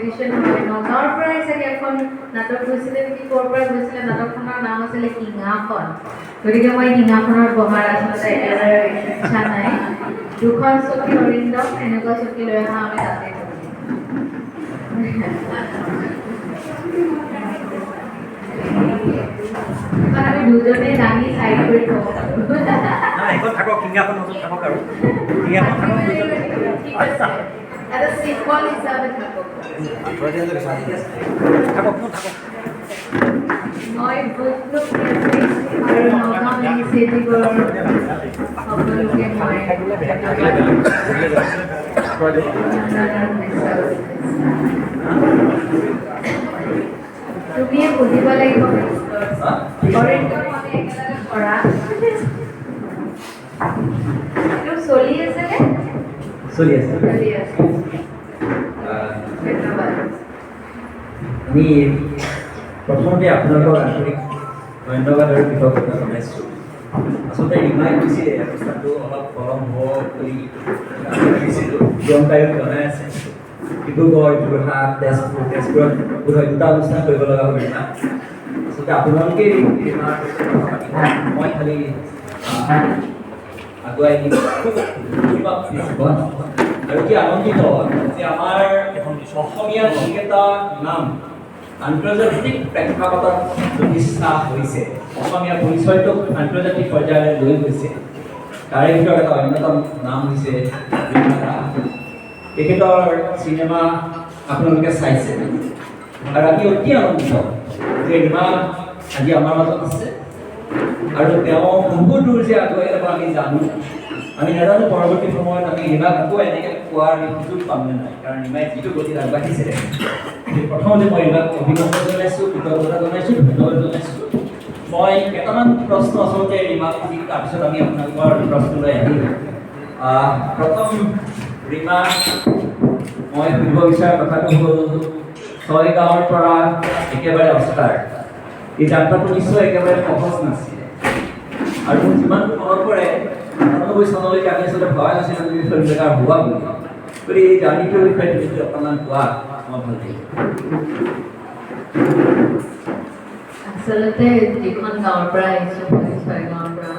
Competition হয়, নগাঁৱৰ পৰাই চাগে এখন নাটক গৈছিলে নেকি, ক'ৰ পৰা গৈছিলে, নাটকখনৰ নাম আছিলে সিংহাসন। গতিকে মই সিংহাসনত বহাৰ আচলতে একেবাৰে ইচ্ছা নাই। দুখন চকী অৰিন্দম, এনেকুৱা চকী লৈ অহা আমি তাতে বহিম। সেইখন আমি দুজনে দাঙি চাইড কৰি থ'ব পাৰোঁ। নাই, সেইখন থাকক, সিংহাসন থাকক আৰু সিংহাসন থাকক দুজনে। ঠিক আছে, এটা চিম্বল হিচাপে থাকক। থাকক ন, থাকক। মই বুকলুক আৰু নগাঁও ইনিচিয়েটিভৰ সকলোকে মই অভিনন্দন আৰু শুভেচ্ছা। তুমিয়ে বুজিব লাগিব। অৰিন্দম, আমি একেলগে কৰা। এইটো চলি আছেনে? চলি আছে। চলি আছে। ধন্যবাদ। আমি প্ৰথমতে আপোনালোকক আন্তৰিক ধন্যবাদ আৰু কৃতজ্ঞতা জনাইছোঁ। আচলতে ৰীমাই কৈছিলে অনুষ্ঠানটো অলপ পলম হ'ব বুলি। আমি ভাবিছিলোঁ, প্ৰিয়ংকায়ো জনাই আছে, ডিব্ৰুগড়, যোৰহাট, তেজপুৰ, তেজপুৰত বোধহয় দুটা অনুষ্ঠান কৰিব লগা হ'ল ৰীমা। আচলতে আপোনালোকেই ৰীমাৰ সৈতে কথা পাতিব, মই খালি আগুৱাই দিম। আৰু কি আনন্দিত যে আমাৰ অসমীয়া যিকেইটা নাম আন্তৰ্জাতিক প্ৰেক্ষাপটত প্ৰতিষ্ঠা হৈছে, অসমীয়া পৰিচয়টোক আন্তৰ্জাতিক পৰ্যায়লৈ লৈ গৈছে, তাৰে ভিতৰত এটা অন্যতম নাম হৈছে ৰীমা দাস। তেখেতৰ চিনেমা আপোনালোকে চাইছে আৰু আমি অতি আনন্দিত যে ৰীমা আজি আমাৰ মাজত আছে আৰু তেওঁ বহুত দূৰ যে আগুৱাই যাব আমি জানো। আমি নাজানো পৰৱৰ্তী সময়ত আমি ৰীমাক আকৌ এনেকৈ পোৱাৰ আমি সুযোগ পাম নে নাই, কাৰণ ৰীমাই যিটো গতিত আগবাঢ়িছিলে। প্ৰথমতে মই ৰীমাক অভিনন্দন জনাইছোঁ, কৃতজ্ঞতা জনাইছোঁ, ধন্যবাদ জনাইছোঁ। মই কেইটামান প্ৰশ্ন আচলতে ৰীমাক সুধিম, তাৰপিছত আমি আপোনালোকৰ প্ৰশ্নলৈ আহিম। প্ৰথম ৰীমা, মই সুধিব বিচৰা কথাটো হ'ল, ছয়গাঁৱৰ পৰা একেবাৰে অস্কাৰ, এই যাত্ৰাটো নিশ্চয় একেবাৰে সহজ নাছিলে। আৰু মোৰ যিমানটো মনত পৰে, 98 চনলৈকে আমি আচলতে ভবা নাছিলোঁ তুমি ফিল্ম মেকাৰ হোৱা বুলি। গতিকে এই জাৰ্ণিটোৰ বিষয়ে তুমি যদি অকণমান কোৱা, মই ভাল লাগিব। আচলতে যিখন গাঁৱৰ পৰা আহিছোঁ মই, ছয়গাঁৱৰ পৰা,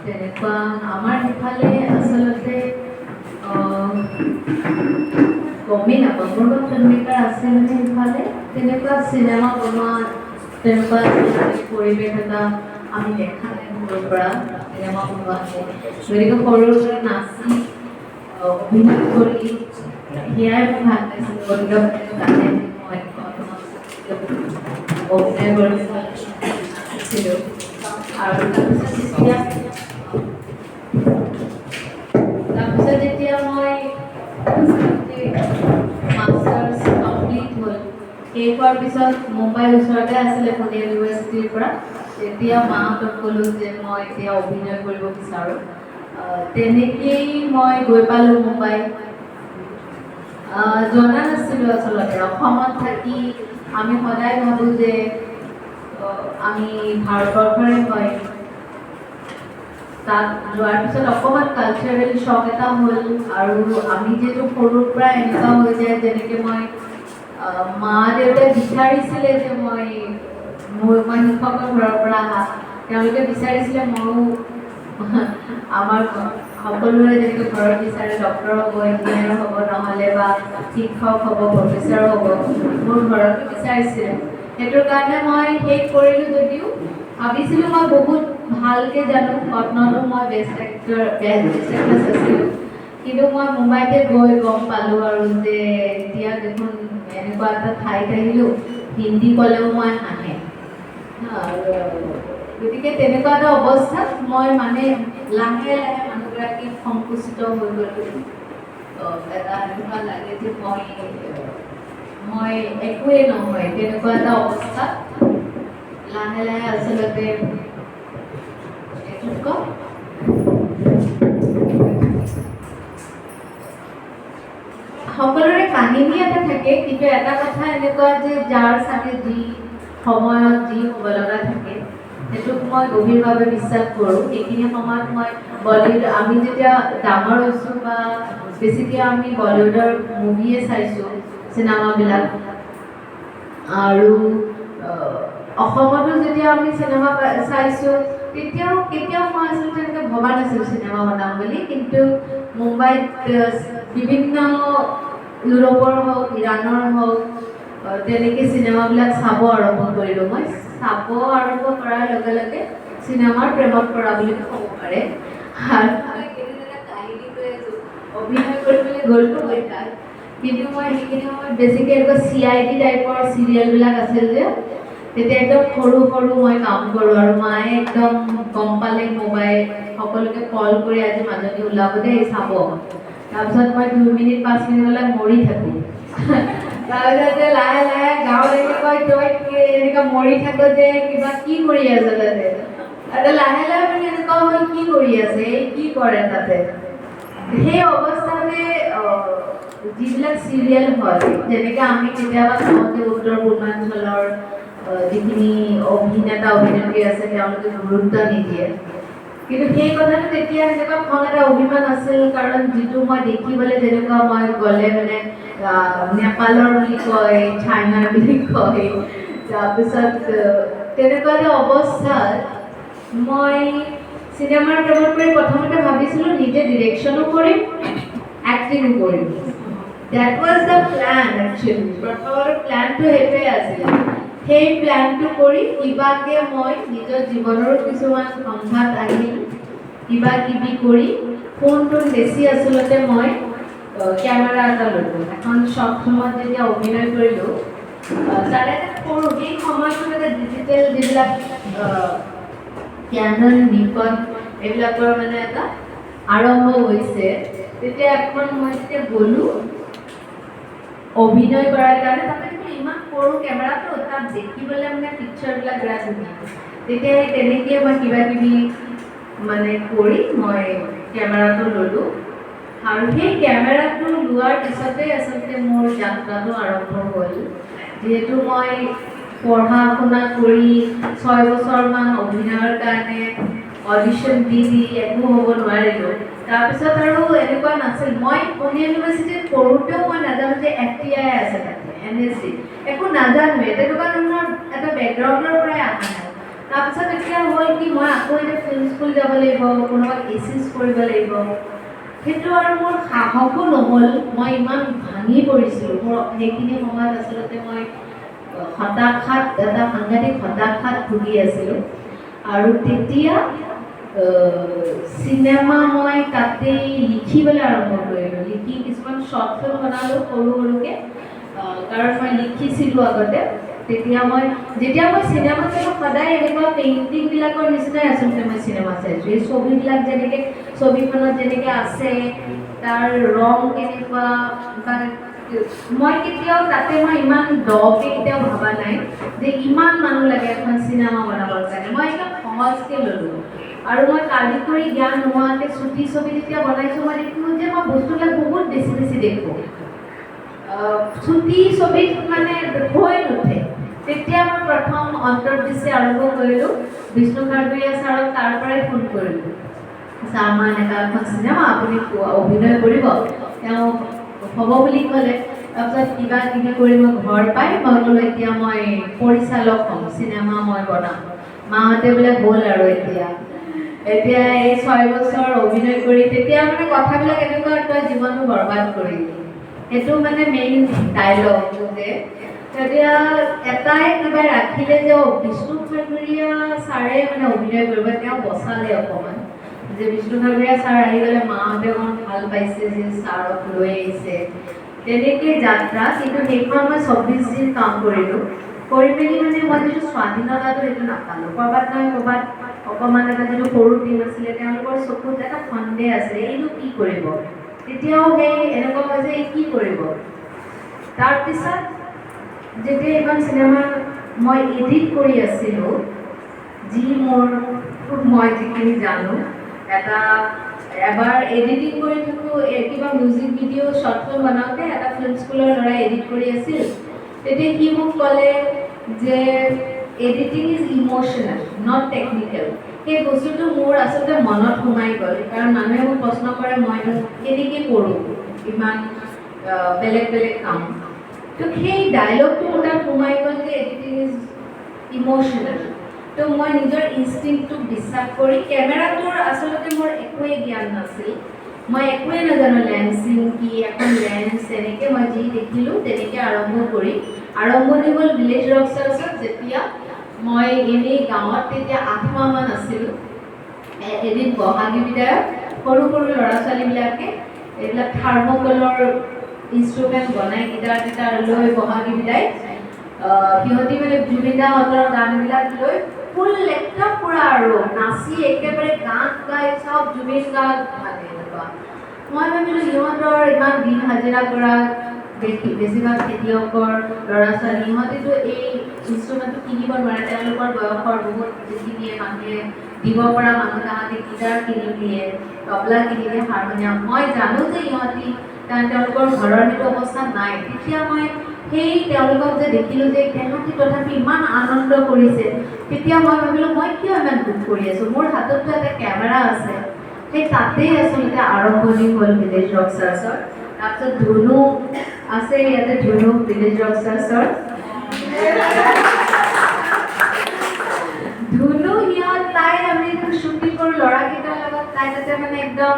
তেনেকুৱা আমাৰ সিফালে আচলতে গমেই নাপাওঁ কোনোবা ফিল্ম মেকাৰ আছে মানে সিফালে তেনেকুৱা চিনেমা বনোৱা, তেনেকুৱা আচলতে পৰিৱেশ এটা আমি দেখা নাই সৰুৰ পৰা চিনেমা বনোৱা। গতিকে সৰুৰ পৰা নাচি, অভিনয় কৰি সেয়াই মই ভাল পাইছিলোঁ। গতিকে গানে মই অভিনয় কৰিছিলোঁ। আৰু তাৰপিছত যেতিয়া মই মাষ্টাৰ্ছ কমপ্লিট হ'ল, শেষ হোৱাৰ পিছত মুম্বাইৰ ওচৰতে আছিলে পুনে ইউনিভাৰ্চিটিৰ পৰা, তেতিয়া মাহঁতক ক'লোঁ যে মই এতিয়া অভিনয় কৰিব বিচাৰোঁ। তেনেকেই মই গৈ পালোঁ মুম্বাই। জনা নাছিলোঁ আচলতে, অসমত থাকি আমি সদায় ভাবোঁ যে আমি ভাৰতবৰ্ষৰে হয়। তাত যোৱাৰ পিছত অকণমান কালচাৰেল শ্বক এটা হ'ল। আৰু আমি যিহেতু সৰুৰ পৰা এনেকুৱা হৈ যায়, যেনেকৈ মই মা দেউতাই বিচাৰিছিলে যে মই শিক্ষকৰ ঘৰৰ পৰা অহা, তেওঁলোকে বিচাৰিছিলে ময়ো আমাৰ সকলোৰে যেনেকৈ ঘৰত বিচাৰে ডক্টৰ হ'ব, ইঞ্জিনিয়াৰ হ'ব, নহ'লে বা শিক্ষক হ'ব, প্ৰফেচাৰ হ'ব, মোৰ ঘৰতো বিচাৰিছিলে। সেইটোৰ কাৰণে মই শেষ কৰিলোঁ যদিও ভাবিছিলোঁ মই বহুত ভালকৈ জানো, কটনতো মই বেষ্ট এক্টৰ, বেষ্ট এক্ট্ৰেছ আছিলোঁ। কিন্তু মই মুম্বাইতে গৈ গম পালোঁ আৰু যে এতিয়া দেখোন এনেকুৱা এটা ঠাইত আহিলোঁ, হিন্দী ক'লেও মই হাঁহে। আৰু গতিকে তেনেকুৱা এটা অৱস্থাত মই মানে লাহে লাহে মানুহগৰাকী সংকুচিত হৈ গ'লোঁ। এটা এনেকুৱা লাগে যে মই একোৱেই নহয়, তেনেকুৱা এটা অৱস্থাত লাহে লাহে আচলতে এইটো কওক। সকলোৰে কাহিনী এটা থাকে, কিন্তু এটা কথা এনেকুৱা যে যাৰ চাগে যি সময়ত যি হ'ব লগা থাকে, সেইটোক মই গভীৰভাৱে বিশ্বাস কৰোঁ। সেইখিনি সময়ত মই বলিউড, আমি যেতিয়া ডাঙৰ হৈছোঁ বা বেছিকৈ আমি বলিউডৰ মুভিয়ে চাইছোঁ, চিনেমাবিলাক। আৰু অসমতো যেতিয়া আমি চিনেমা চাইছোঁ, তেতিয়াও কেতিয়াও মই আচলতে এনেকৈ ভবা নাছিলোঁ চিনেমা বনাম বুলি। কিন্তু মুম্বাইত বিভিন্ন ইউৰোপৰ হওক, ইৰাণৰ হওক, তেনেকৈ চিনেমাবিলাক চাব আৰম্ভ কৰিলোঁ। মই চাব আৰম্ভ কৰাৰ লগে লগে চিনেমাৰ প্ৰেমত পৰা বুলি ক'ব পাৰে। আৰু মই এইকেইদিন এটা কাহিনী কৈ আছোঁ, অভিনয় কৰিবলৈ গ'লোঁ মই তাত, কিন্তু মই সেইখিনি সময়ত বেছিকৈ এনেকুৱা CID টাইপৰ চিৰিয়েলবিলাক আছিল যে, তেতিয়া একদম সৰু সৰু মই কাম কৰোঁ। আৰু মায়ে একদম গম পালে মোবাইল সকলোকে কল কৰি, আজি মাজনী ওলাব দেই, চাব। তাৰপিছত মই 2 মিনিট 5 মিনিট হ'লে মৰি থাকোঁ। তাৰপিছত লাহে লাহে গাঁৱত আহি কয়, তই এনেকুৱা মৰি থাক যে, কিবা কি কৰি আছ তাতে? আৰু লাহে লাহে মানে এনেকুৱা হ'ল, কি কৰি আছে এই, কি কৰে তাতে? সেই অৱস্থাতে যিবিলাক চিৰিয়েল হয়, যেনেকৈ আমি কেতিয়াবা চাওঁ যে উত্তৰ পূৰ্বাঞ্চলৰ যিখিনি অভিনেতা অভিনেত্ৰী আছে, তেওঁলোকে গুৰুত্ব নিদিয়ে। কিন্তু সেই কথাটো তেতিয়া সেনেকুৱা খং এটা অভিমান আছিল, কাৰণ যিটো মই দেখিবলৈ যেনেকুৱা, মই গ'লে মানে নেপালৰ বুলি কয়, চাইনাৰ বুলি কয়। তাৰপিছত তেনেকুৱা এটা অৱস্থাত মই চিনেমাৰ প্ৰেমত পৰি প্ৰথমতে ভাবিছিলোঁ নিজে ডিৰেকশ্যনো কৰিম, এক্টিঙো কৰিম। That was the plan actually. প্ৰথমৰ প্লেনটো সেইটোৱে আছিলে। সেই প্লেনটো কৰি কিবাকে মই নিজৰ জীৱনৰো কিছুমান সংঘাত আহিল, কিবা কিবি কৰি ফোন টোন বেছি আচলতে মই কেমেৰা এটা ল'লোঁ। এখন শ্বৰ্ট ফিল্মত যেতিয়া অভিনয় কৰিলোঁ, তাৰে এটা সৰু সেই সময়টোত এটা ডিজিটেল যিবিলাক কেনন, নিকন এইবিলাকৰ মানে এটা আৰম্ভ হৈছে। তেতিয়া এখন মই যেতিয়া গ'লোঁ অভিনয় কৰাৰ কাৰণে, তাতে কিন্তু ইমান সৰু কেমেৰাটো, তাত দেখিবলৈ মানে পিকচাৰবিলাক বিৰাট ধুনীয়া। তেতিয়া সেই তেনেকেই মই কিবা কিবি মানে কৰি মই কেমেৰাটো ল'লোঁ। আৰু সেই কেমেৰাটো লোৱাৰ পিছতে আচলতে মোৰ যাত্ৰাটো আৰম্ভ হ'ল। যিহেতু মই পঢ়া শুনা কৰি 6 বছৰমান অভিনয়ৰ কাৰণে অডিশ্যন দি দি একো হ'ব নোৱাৰিলোঁ। তাৰপিছত আৰু এনেকুৱা নাছিল, মই পুনে ইউনিভাৰ্চিটিত পঢ়োঁতেও মই নাজানো যে FTI আছে তাতে, NSD, একো নাজানোৱে। তেনেকুৱা ধৰণৰ এটা বেকগ্ৰাউণ্ডৰ পৰাই অহা নাই। তাৰপিছত এতিয়া হ'ল কি, মই আকৌ এতিয়া ফিল্ম স্কুল যাব লাগিব, কোনোবাক এচিষ্ট কৰিব লাগিব, সেইটো আৰু মোৰ সাহসো নহ'ল। মই ইমান ভাঙি পৰিছিলোঁ। মোৰ সেইখিনি সময়ত আচলতে মই হতাশাত, এটা সাংঘাতিক হতাশাত ভুগি আছিলোঁ। আৰু তেতিয়া চিনেমা মই তাতেই লিখিবলৈ আৰম্ভ কৰিলোঁ। লিখি কিছুমান শ্বৰ্ট ফিল্ম বনালোঁ সৰু সৰুকৈ, কাৰণ মই লিখিছিলোঁ আগতে। তেতিয়া মই যেতিয়া মই চিনেমা চালোঁ, সদায় এনেকুৱা পেইণ্টিংবিলাকৰ নিচিনাই আচলতে মই চিনেমা চাইছোঁ। এই ছবিবিলাক যেনেকৈ, ছবিখনত যেনেকৈ আছে, তাৰ ৰং কেনেকুৱা বা মই কেতিয়াও তাতে মই ইমান দকৈ কেতিয়াও ভবা নাই যে ইমান মানুহ লাগে এখন চিনেমা বনাবৰ কাৰণে। মই একদম সহজকৈ ল'লোঁ। আৰু মই কাৰিকৰী জ্ঞান নোহোৱাকৈ চুটি ছবি যেতিয়া বনাইছোঁ, মই দেখোঁ যে মই বস্তুবিলাক বহুত বেছি বেছি দেখোঁ। চুটি ছবিত মানে হৈ নুঠে। তেতিয়া মই প্ৰথম অন্তৰ্দৃষ্টি আৰম্ভ কৰিলোঁ। বিষ্ণু খাৰঘৰীয়া ছাৰক তাৰ পৰাই ফোন কৰিলোঁ, ছাৰ, মই এনেকুৱা এখন চিনেমা, আপুনি অভিনয় কৰিব? তেওঁ হ'ব বুলি ক'লে। তাৰপিছত কিবা কিবি কৰি মই ঘৰ পাই মই ক'লোঁ, এতিয়া মই পৰিচালক হ'ম, চিনেমা মই বনাম। মাহঁতে বোলে, হ'ল আৰু এতিয়া, এতিয়া এই 6 বছৰ অভিনয় কৰি। তেতিয়া মানে কথাবিলাক এনেকুৱা, তই জীৱনটো বৰবাদ কৰিলি। সেইটো মানে মেইন ডাইলগ যে তেতিয়া এটাই কিবা ৰাখিলে যে অ' বিষ্ণু খাৰঘৰীয়া ছাৰে মানে অভিনয় কৰিব। তেওঁ বচালে অকণমান যে বিষ্ণু খাৰঘৰীয়া ছাৰ আহি গ'লে মাহঁতে অকণ ভাল পাইছে যে ছাৰক লৈ আহিছে। তেনেকেই যাত্ৰা। কিন্তু সেইখন মই 26 দিন কাম কৰিলোঁ। কৰি মেলি মানে মই যিটো স্বাধীনতাটো, সেইটো নাপালোঁ। ক'ৰবাত নহয় ক'ৰবাত অকণমান এটা যিটো সৰু টিম আছিলে, তেওঁলোকৰ চকুত এটা সন্দেহ আছিলে, এইনো কি কৰিব? তেতিয়াও সেই এনেকুৱা হয় যে এই কি কৰিব? তাৰপিছত যেতিয়া এইখন চিনেমা মই এডিট কৰি আছিলোঁ, যি মোৰ মই যিখিনি জানো, এটা এবাৰ এডিটিং কৰি থাকোঁ, কিবা মিউজিক ভিডিঅ' শ্বৰ্ট ফিল্ম বনাওঁতে এটা ফিল্ম স্কুলৰ ল'ৰাই এডিট কৰি আছিল। তেতিয়া সি মোক ক'লে যে editing is emotional, not technical. সেই বস্তুটো মোৰ আচলতে মনত সোমাই গ'ল, কাৰণ মানুহে মোক প্ৰশ্ন কৰে, মইনো কেনেকৈ কৰোঁ ইমান বেলেগ বেলেগ কাম? তো সেই ডায়লগটো মোৰ তাত সোমাই গ'ল যে এডিটিং is emotional. তো মই নিজৰ ইনষ্টিংটোক বিশ্বাস কৰি, কেমেৰাটোৰ আচলতে মোৰ একোৱেই জ্ঞান নাছিল, মই একোৱেই নাজানো লেন্সিং কি, এখন লেন্স, এনেকৈ মই যি দেখিলোঁ তেনেকৈ আৰম্ভ কৰি, আৰম্ভণি হ'ল ভিলেজ ৰকষ্টাৰ্ছত। যেতিয়া মই এনেই গাঁৱত তেতিয়া 8 মাহমান আছিলোঁ, এদিন বহাগী বিদায়ত সৰু সৰু ল'ৰা ছোৱালীবিলাকে এইবিলাক থাৰ্মকলৰ ইনষ্ট্ৰুমেণ্ট বনাই গীটাৰ চিটাৰ লৈ বহাগী বিদায় সিহঁতি মানে জুবিন দাহঁতৰ গানবিলাক লৈ ফুল একদম পূৰা আৰু নাচি একেবাৰে গান গাই চব জুবিন গাৰ্গ, মানে এনেকুৱা। মই ভাবিলোঁ সিহঁতৰ ইমান দিন হাজিৰা কৰা দেখি, বেছিভাগ খেতিয়কৰ ল'ৰা ছোৱালী, ইহঁতেতো এই ইনষ্ট্ৰুমেণ্টটো কিনিব নোৱাৰে। তেওঁলোকৰ বয়সৰ বহুত যিখিনিয়ে মানুহে দিব পৰা মানুহ, তাহাঁতে গীটাৰ কিনি দিয়ে, তবলা কিনি দিয়ে, হাৰমনিয়াম। মই জানো যে ইহঁতি কাৰণ তেওঁলোকৰ ঘৰৰ সেইটো অৱস্থা নাই। তেতিয়া মই সেই তেওঁলোকক যে দেখিলোঁ যে তেহঁতি তথাপি ইমান আনন্দ কৰিছে, তেতিয়া মই ভাবিলোঁ মই কিয় ইমান দুখ কৰি আছোঁ, মোৰ হাতততো এটা কেমেৰা আছে। সেই তাতেই আচলতে আৰম্ভণি হ'ল ভিলেজ ৰকষ্টাৰ্ছৰ। তাৰপিছত ধুনু আছে ইয়াতে, ধুনু ভিলেজ ৰকষ্টাৰ্ছৰ ধুনু। সিহঁত তাই আমি শ্বুটিং কৰোঁ ল'ৰাকেইটাৰ লগত, তাই তাতে মানে একদম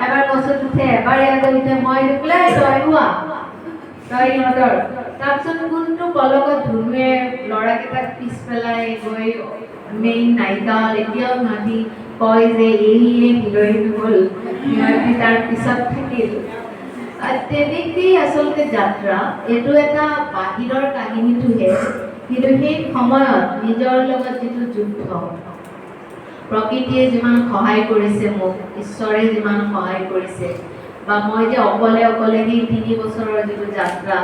এবাৰ গছত উঠে, এবাৰ ইয়াতে উঠে। মই বোলে তই হোৱা তই ইহঁতৰ। তাৰপিছত কোনটো পলকত ধুনুৱে ল'ৰাকেইটাক পিছ পেলাই গৈ মেইন নায়িকা হ'ল, এতিয়াও সিহঁতি কয় যে এইয়ে হিৰইন হ'ল, সিহঁতি তাৰ পিছত থাকিল। তেনেকেই আচলতে যাত্ৰা। এইটো এটা বাহিৰৰ কাহিনীটোহে, কিন্তু সেই সময়ত নিজৰ লগত যিটো যুদ্ধ, প্ৰকৃতিয়ে যিমান সহায় কৰিছে মোক, ঈশ্বৰে যিমান সহায় কৰিছে, বা মই যে অকলে অকলে সেই 3 বছৰৰ যিটো যাত্ৰা,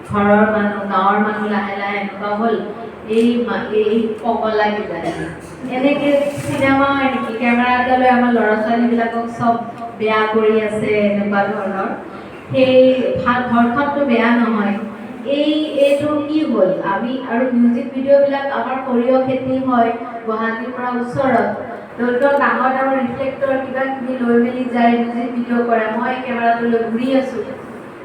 ঘৰৰ মানুহ, গাঁৱৰ মানুহ লাহে লাহে এনেকুৱা হ'ল, এই পগলা কিজানি, এনেকে চিনেমা নেকি, কেমেৰা এটা লৈ আমাৰ ল'ৰা ছোৱালীবিলাকক চব বেয়া কৰি আছে, এনেকুৱা ধৰণৰ। সেই ভাল ঘৰখনটো বেয়া নহয়, এইটো কি হ'ল আমি। আৰু মিউজিক ভিডিঅ'বিলাক আমাৰ সৰিয়হ খেতি হয় গুৱাহাটীৰ পৰা ওচৰত, তেওঁলোকৰ ডাঙৰ ডাঙৰ ৰিফ্লেক্টৰ কিবা কিবি লৈ মেলি যায়, মিউজিক ভিডিঅ' কৰে, মই কেমেৰাটো লৈ ঘূৰি আছোঁ।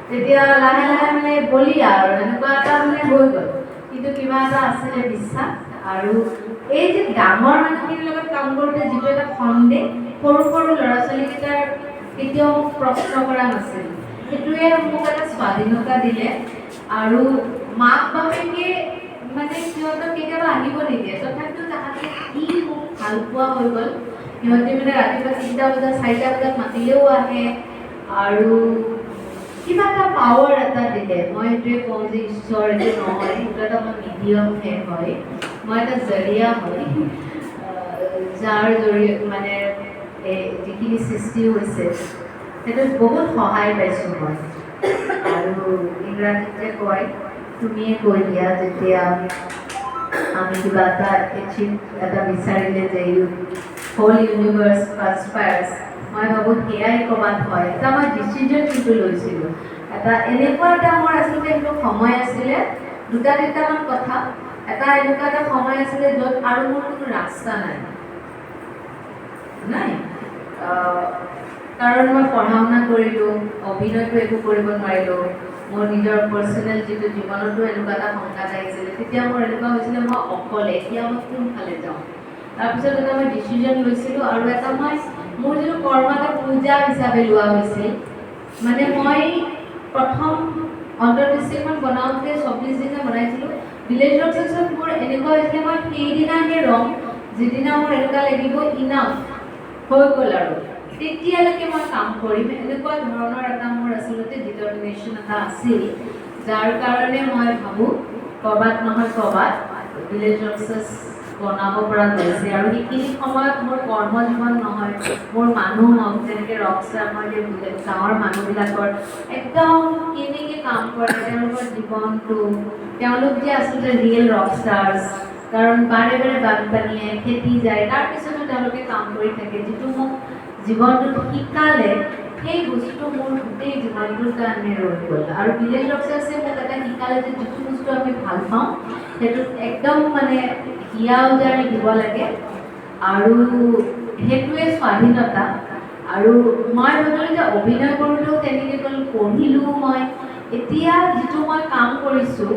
তেতিয়া লাহে লাহে মানে বলিয়া আৰু এনেকুৱা এটা মানে হৈ গ'ল। কিন্তু কিবা এটা আছিলে বিশ্বাস। আৰু এই যে ডাঙৰ মানুহখিনিৰ লগত কাম কৰোঁতে যিটো এটা সন্দেহ, সৰু সৰু ল'ৰা ছোৱালীকেইটাৰ কেতিয়াও মোক প্ৰশ্ন কৰা নাছিল, সেইটোৱে মোক এটা স্বাধীনতা দিলে। আৰু মাক বাপেকে মানে সিহঁতক কেতিয়াবা আহিব নিদিয়ে, তথাপিও তাহাঁতে কি মোক ভাল পোৱা হৈ গ'ল, সিহঁতে মানে ৰাতিপুৱা 3টা বজাত, 4টা বজাত মাতিলেও আহে। আৰু কিবা এটা পাৱাৰ এটা দিলে। মই সেইটোৱে কওঁ যে ঈশ্বৰ এইটো নহয়, সেইটো এটা মই মিডিয়ামহে হয়, মই এটা জৰিয়া হয়, যাৰ জৰিয়তে মানে এই যিখিনি সৃষ্টি হৈছে সেইটোত বহুত সহায় পাইছোঁ মই। আৰু ইংৰাজীত যে কয়, তুমিয়ে কৈ দিয়া, যেতিয়া আমি কিবা এটা এচিভ এটা বিচাৰিলে যে you whole universe কনস্পায়াৰ্ছ, মই ভাবোঁ সেয়াই ক'ৰবাত হয়। এটা মই ডিচিজন কিন্তু লৈছিলোঁ, এটা এনেকুৱা এটা মোৰ আচলতে সেইটো সময় আছিলে, দুটা তিনিটামান কথা, এটা এনেকুৱা এটা সময় আছিলে য'ত আৰু মোৰ কোনো ৰাস্তা নাই নাই, কাৰণ মই পঢ়া শুনা কৰিলোঁ, অভিনয়টো একো কৰিব নোৱাৰিলোঁ। মোৰ নিজৰ পাৰ্চনেল যিটো জীৱনতো এনেকুৱা এটা সংঘাত আহিছিলে, তেতিয়া মোৰ এনেকুৱা হৈছিলে মই অকলে, এতিয়া মই কোনফালে যাওঁ। তাৰপিছত এটা মই ডিচিজন লৈছিলোঁ। আৰু এটা মই মোৰ যিটো কৰ্ম এটা পূজা হিচাপে লোৱা হৈছিল, মানে মই প্ৰথম অন্তৰ্দৃষ্টিখন বনাওঁতে 24 দিনে বনাইছিলোঁ। ভিলেজ ৰকষ্টাৰ্ছত মোৰ এনেকুৱা হৈছিলে, মই সেইদিনাহে ৰম যিদিনা মোৰ এনেকুৱা লাগিব ইনাফ হৈ গ'ল আৰু তেতিয়ালৈকে মই কাম কৰিম, এনেকুৱা ধৰণৰ এটা মোৰ আচলতে ডিটাৰমিনেশ্যন এটা আছিল, যাৰ কাৰণে মই ভাবোঁ ক'ৰবাত নহয় ক'ৰবাত ভিলেজ ৰকষ্টাৰ্ছ বনাব পৰা গৈছে। আৰু সেইখিনি সময়ত মোৰ কৰ্মজীৱন নহয়, মোৰ মানুহ হওক, যেনেকৈ ৰকষ্টাৰ, মই যে গাঁৱৰ মানুহবিলাকৰ একদম কেনেকৈ কাম কৰে, তেওঁলোকৰ জীৱনটো, তেওঁলোক যে আচলতে ৰিয়েল ৰকষ্টাৰ্ছ, কাৰণ বাৰে বাৰে বানপানীয়ে খেতি যায়, তাৰপিছতো তেওঁলোকে কাম কৰি থাকে। যিটো মোক জীৱনটোত শিকালে, সেই বস্তুটো মোৰ গোটেই জীৱনটোৰ কাৰণে ৰৈ গ'ল। আৰু ভিলেজ ৰকষ্টাৰ্ছে মোক এটা শিকালে যে যিটো বস্তু আমি ভাল পাওঁ সেইটোত একদম মানে হিয়া উজাৰি দিব লাগে আৰু সেইটোৱে স্বাধীনতা। আৰু মই ভাবিলোঁ যে অভিনয় কৰোঁতেও তেনেকৈ গ'ল, পঢ়িলোঁও মই। এতিয়া যিটো মই কাম কৰিছোঁ,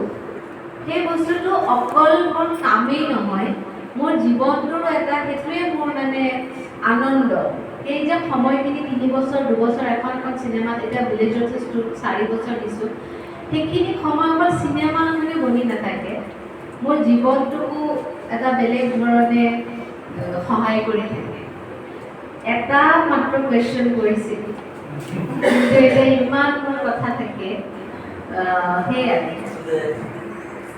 সেই বস্তুটো অকল মোৰ কামেই নহয়, মোৰ জীৱনটোৰো এটা সেইটোৱে মোৰ মানে আনন্দ। সেই যে সময়খিনি 3 বছৰ, 2 বছৰ এখন এখন চিনেমাত, এতিয়া ভিলেজ ৰকষ্টাৰ্ছ 4 বছৰ দিছোঁ, সেইখিনি সময় অকল চিনেমা মানে বনি নাথাকে, মোৰ জীৱনটোকো এটা বেলেগ ধৰণে সহায় কৰি থাকে। এটা মাত্ৰ কুৱেশ্যন কৰিছিল, কিন্তু এতিয়া ইমান মোৰ কথা থাকে, সেয়াই। আচলতে